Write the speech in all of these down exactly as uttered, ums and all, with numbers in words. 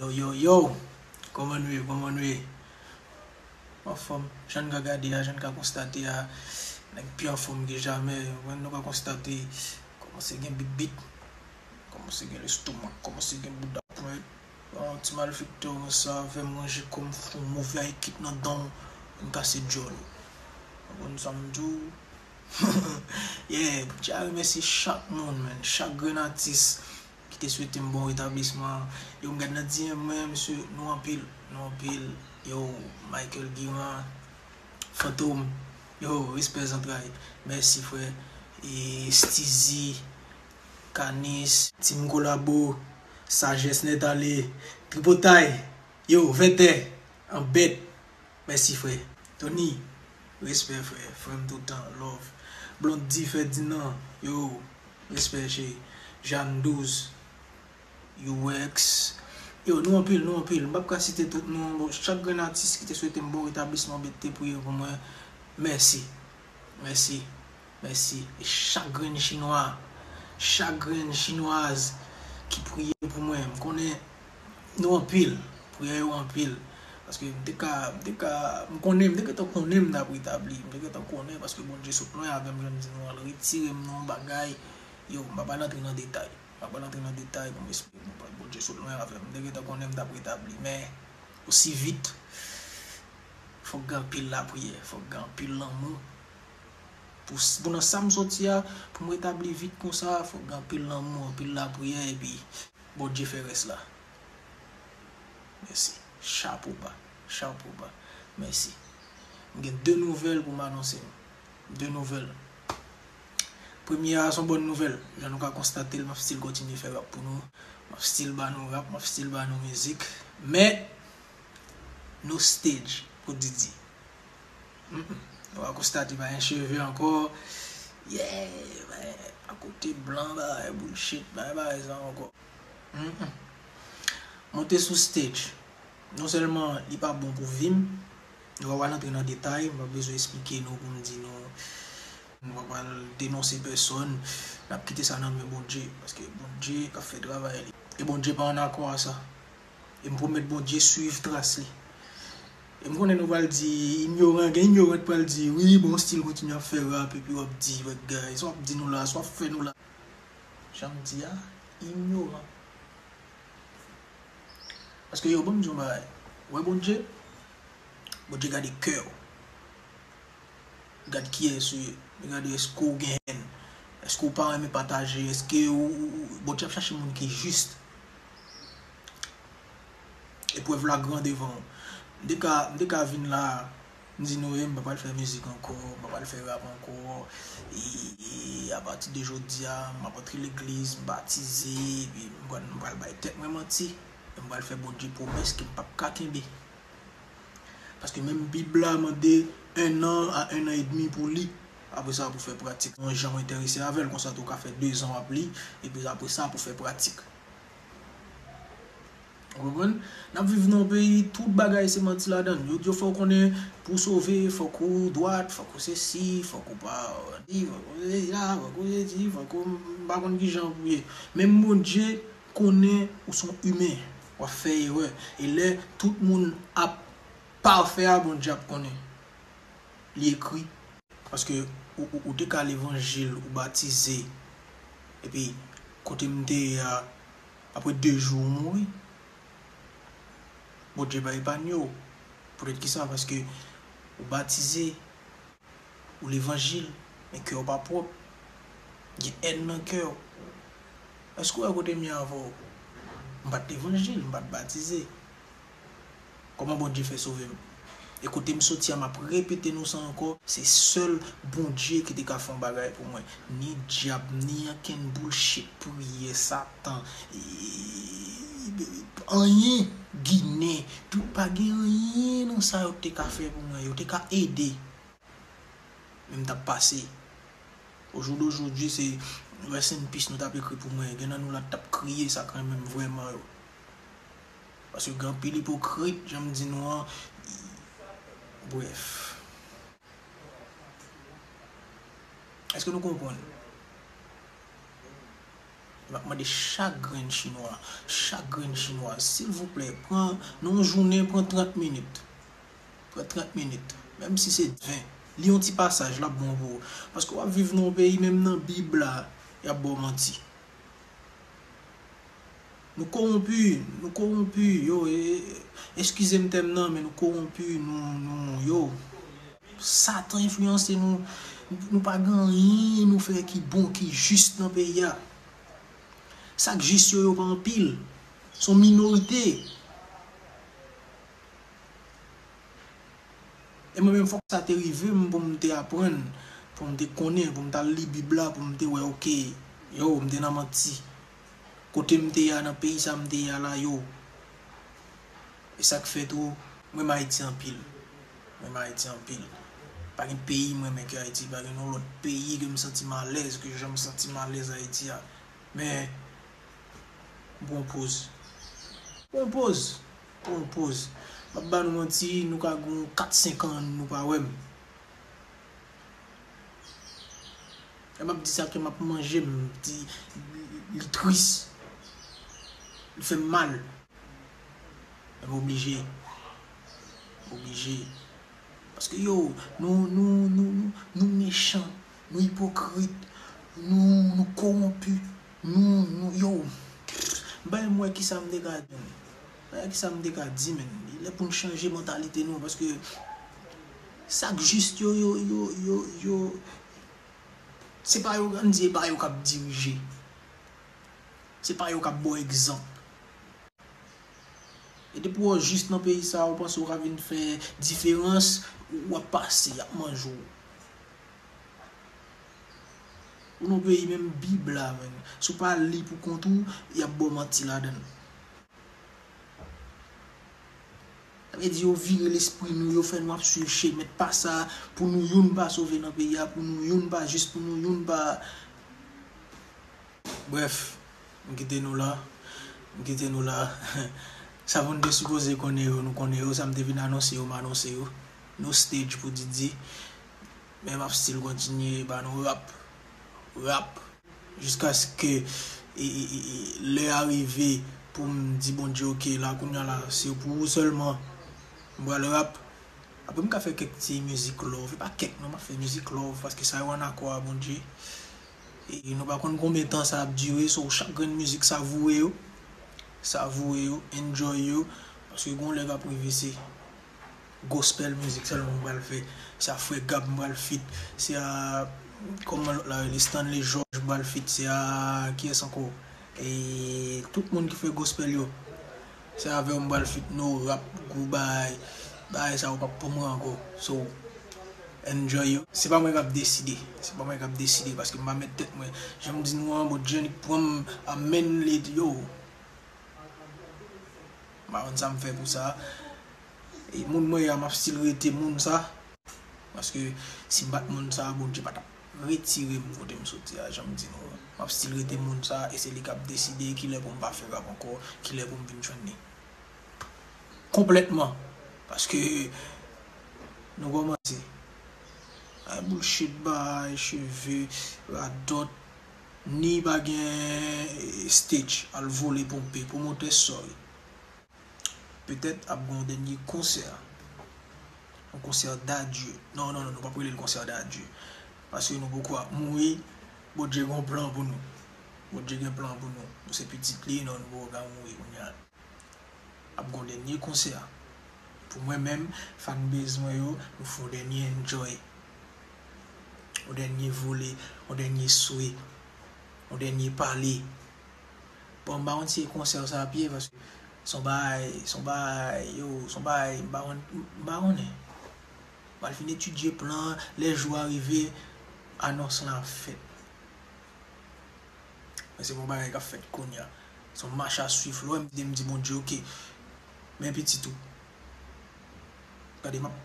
Yo, yo, yo! Kòman nou ye? Kòman nou ye? Anfòm, jan n ka gade a, jan n ka konstate a, nèg pi anfòm ke jamè. Ou konprann, nou ka konstate, kòmanse gen bibit, kòmanse gen lestomak, kòmanse gen bouda pwent. Yon ti malfektè konsa, fè manje kòm fon move ekip nan dan w, vin kase djòl ou. Ou konprann sa m di w? Yeah, Bondye remèsye chak moun, man. Chak grenn atis ki te swete m bon retablisman. Yo, m gad nan D M mwen, mesye, nou anpil, nou anpil. Yo, Michael Guiran, Fantom, yo, respè zantray. Mèsi, frè. E Steezy, Kanis, Team Kolabo, Sajès Nèt Ale, Tripotay, yo, Vètè, Anbèt. Mèsi, frè. Tony, respè, frè. Frè m toutan, love. Blondy Ferdinand, yo, respè, cheri. Jeanne Douze, U X. Yo, nou anpil, nou anpil. M p ap ka site tout non. Bon, chak grenn atis ki te swete m bon retablisman, ki te priye pou mwen, mèsi. Mèsi. Mèsi. E chak grenn chinwa, chak grenn chinwaz ki priye pou mwen, m konnen nou anpil, priyè yo anpil. Paske m te ka, m te ka, m konnen, m te gentan konnen m t ap retabli, m te gentan konnen, paske Bondye sot lwen avè m, jan m di nou an, l retire m nan yon bagay. Yo, m pa pral antre nan detay. M pa pral antre nan detay pou m esplike nou, Bondye sot lwen avè m. M te gentan konnen m t ap retabli, men osi vit, fòk gen anpil lapriyè, fòk gen anpil lanmou. Pou, pou nan sa m soti a, pou m retabli vit konsa, fòk gen anpil lanmou, anpil lapriyè, epi Bondye fè rès la. Mèsi. Chapo ba. Chapo ba. Mèsi. M gen de nouvèl pou m anonse nou. De nouvèl. Premye a, se yon bòn nouvèl. Jan nou ka konstate l, m ap still kontinye fè rap pou nou. M ap still ba nou rap, m ap still ba nou mizik. Men, no stage pou Didi. Mm, mm. Nou va konstate pa gen cheve ankò. Yeah, men, akote blan, bagay bullshit, bagay, bagay sa ankò. Mm, mm. Monte sou stage. Non sèlman li pa bon pou vi m, nou pa pral antre nan detay, m pa bezwen esplike nou pou m di nou, nou pa pral denonse pèsòn, n ap kite sa nan men Bondye, paske Bondye k ap fè travay li. E Bondye pa ann akò a sa. E m pwomèt Bondye swiv tras li. E m konnen nou pral di, inyoran, gen inyoran k pral di, wi, bon, still kontinye ap fè rap, epi w ap di, wè, guys, w ap di nou la, sa w ap fè nou la. Jan m di a, inyoran. Paske yo, ban m di yon bagay. Ou wè Bondye? Bondye gade kè w. Li gade kiyès ou ye. Li gade èske w gen hèn. Èske w pa renmen pataje. Èske ou, ou, ou, Bondye ap chache moun ki jis. Eprèv la gran devan w. M te ka, m te ka vin la, m di nou, e, m pa pral fè mizik ankò, m pa pral fè rap ankò. E, e, apati de jodi a, m ap antre legliz, m batize, epi m pral, m pral bay tèt mwen manti. E m pral fè Bondye pwomès ke m p ap ka kenbe. Paske menm Bib la mande un an a un an edmi pou li. Apre sa, pou fè pratik. Yon jan w enterese avè l, konsa tou w ka fè dezan w ap li, epi apre sa, pou fè pratik. Ou konprann? N ap viv nan yon peyi, tout bagay se manti ladan l. Yo, yo fè w konnen pou w sove, fòk ou dwat, fòk ou sesi, fòk ou pa di, fòk ou sesi la, fòk ou sesi, fòk ou, m pa konn kijan pou ye. Menm Bondye konnen ou se yon imen, w ap fè erè. E lè tout moun ap pafè a, Bondye ap konnen. Li ekri. Paske ou, ou, ou te ka levanjil, ou batize. Epi, kote m te ye a, apre de jou, ou mouri. Bondye pa epanye w. Poutèt ki sa? Paske ou batize, ou levanjil, men kè w pa pwòp. Gen hèn nan kè w. Èske w wè kote m ye avè w? M pa t levanjil, m pa t batize. Kòman Bondye fè sove m? E kote m soti a, m ap repete nou sa ankò, se sèl Bondye ki te ka fè yon bagay pou mwen. Ni dyab, ni ankenn bullshit, priyè, Satan, e, anyen, Ginen, tout, pa gen anyen nan sa yo te ka fè pou mwen. Yo te ka ede. Men m t ap pase. Au jour d'aujourd'hui, se rest in peace nou t ap ekri pou mwen. Gen nan nou la t ap kriye sa k renmen m vrèman yo. Paske gen anpil ipokrit, jan m di nou an. Brèf. Èske nou konprann? M ap mande chak grenn chinwa, chak grenn chinwaz, silvouplè, pran, nan yon jounen, pran trant minit. Pran trant minit, menm si se ven. Li yon ti pasaj, l ap bon pou ou. Paske w ap viv nan yon peyi, menm nan Bib la, y ap ba w manti. Nou kowonpi, nou kowonpi, yo, e, e, eskize m tèm nan, men nou kowonpi, nou, nou, yo. Satan enfliyanse nou, nou pa gen anyen nou fè ki bon, ki jis nan peyi a. Sa k jis yo, yo pa anpil. Se yon minorite. E mwen menm, fòk sa te rive m pou m te aprann, pou m te konnen, pou m t al li Bib la, pou m te wè, oke, yo, m te nan manti. Kote m te ye a, nan peyi sa m te ye a la, yo. E sa k fè tou, m renmen Ayiti anpil. M renmen Ayiti anpil. Pa gen peyi m renmen ke Ayiti, pa gen yon lòt peyi ke m santi m alèz, ke jan m santi m alèz Ayiti a. Men, m pran yon poz. Pran yon poz. Pran yon poz. M ap ba nou manti, nou ka gen yon kat senk an, nou pa wè m. Lè m ap di sa, kè m ap manje m, di, li tris. Li fè m mal. Men m oblije. M oblije. Paske yo, nou, nou, nou, nou, nou mechan, nou ipokrit, nou, nou kowonpi, nou, nou, yo. M pa menm wè kisa m te ka di, men. M pa wè kisa m te ka di, men. Li lè pou n chanje mantalite nou, paske sa k jis yo, yo, yo, yo, yo, se pa yo, ann di, e pa yo k ap dirije. Se pa yo k ap ba w egzanp. E depi w jis nan peyi sa a, ou panse w ka vin fè diferans, w ap pase, y ap manje w. Ou nan peyi menm Bib la, menm. Si w pa li pou kont ou, y ap ba w manti ladan l. Sa vle di yo vire lespri nou, yo fè nou ap swiv chemen pa sa, pou nou youn pa sove nan peyi a, pou nou youn pa jis, pou nou youn pa. Brèf, m kite nou la. M kite nou la. Sa moun te sipoze konnen yo, nou konnen yo. Sa m te vin anonse yo, m anonse yo. No stage pou Didi. Men m ap still kontinye ba nou rap. Rap. Jiskaske, e, e, e, e, lè a rive pou m di Bondye, oke, la, kounye a la, se pou ou sèlman m pral rap. Apre, m ka fè kèk ti mizik love. E pa kèk, non, m ap fè mizik love, paske sa yo ann akò a Bondye. E nou pa konn konbyen tan sa ap dire, so chak grenn mizik, savourer yo. Savourer yo, enjoy yo. Paske gon lè k ap rive, se gospel mizik sèlman m pral fè. Se a Frè Gab m pral feat. Se a, kòman lòt la rele, Stanley George m pral feat. Se a, kiyès ankò? E tout moun ki fè gospel yo. Se avè w m pral feat, no rap, gwo bagay. Bagay sa yo p ap pou mwen ankò. So, enjoy yo. Se pa mwen k ap deside. Se pa mwen k ap deside, paske m pa mèt tèt mwen. Jan m di nou an, Bondye annik pran m, amèn, li di yo. M pa konn sa m fè pou sa. E moun mwen ye a, m ap still rete moun sa. Paske si m pa t moun sa, Bondye pa t ap retire m kote m soti a, jan m di nou an. M ap still rete moun sa, e se li k ap deside kilè pou m pa fè rap ankò, kilè pou m vin jwenn li. Konplètman. Paske nou kòmanse. Ay bullshit, bay cheve, radòt, ni pa gen, eh, stage, al vole ponpe, pwomotè, sorry. Petèt ap gen yon dènye konsè. Yon konsè d'adieu. Non, non, non, nou p ap rele l konsè d'adieu. Paske nou poko ap mouri. Bondye gen yon plan pou nou. Bondye gen plan pou nou. Nou se pitit li, non, nou poko ka mouri kounye a. Ap gen yon dènye konsè. Pou mwen menm, fanbase mwen yo, nou fè yon dènye enjoy. Yon dènye vole, yon dènye swe, yon dènye pale. Bon, m pa konn si konsè sa ap ye, paske se yon bagay, se yon bagay, yo, se yon bagay, m pa konn, m pa konnen. M al fin etidye plan, lè jou a rive, anons lan ap fèt. Men se pa yon bagay k ap fèt kounye a. Se yon mach a swiv. Lè w wè m di, m di Bondye, oke. Men pitit ou. Gade, m ap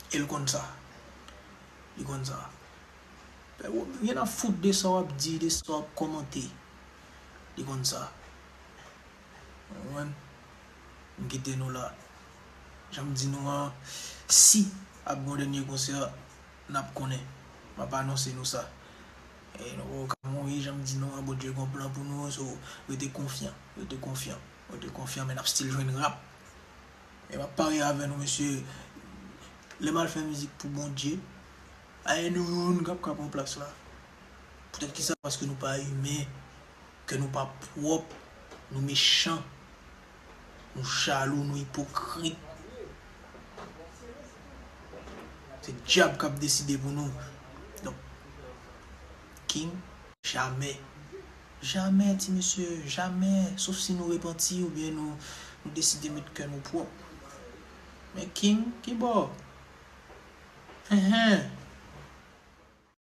E l konn sa. Li konn sa. Pè, ou gen nan fout de sa w ap di, de sa w ap kòmante. Li konn sa. Ou konprann? M kite nou la. Jan m di nou an, si ap gen yon dènye konsè, n ap konnen. M ap anonse nou sa. E nou poko ka mouri, jan m di nou an, Bondye gon plan pou nou, so rete konfyan, rete konfyan, rete konfyan, men n ap still jwenn rap. E m ap parye avè nou, mesye, lè m al fè mizik pou Bondye, a nou youn k ap ka pran plas la. Poutèt kisa? Paske nou pa imen, kè nou pa pwòp, nou mechan, nou jalou, nou ipokrit. Se dyab k ap deside pou nou. Donk, King, jamè. Jamè, ti mesye, jamè. Sof si nou repanti oubyen nou, nou deside met kè nou pwòp. Men King, ki bò? Enhen.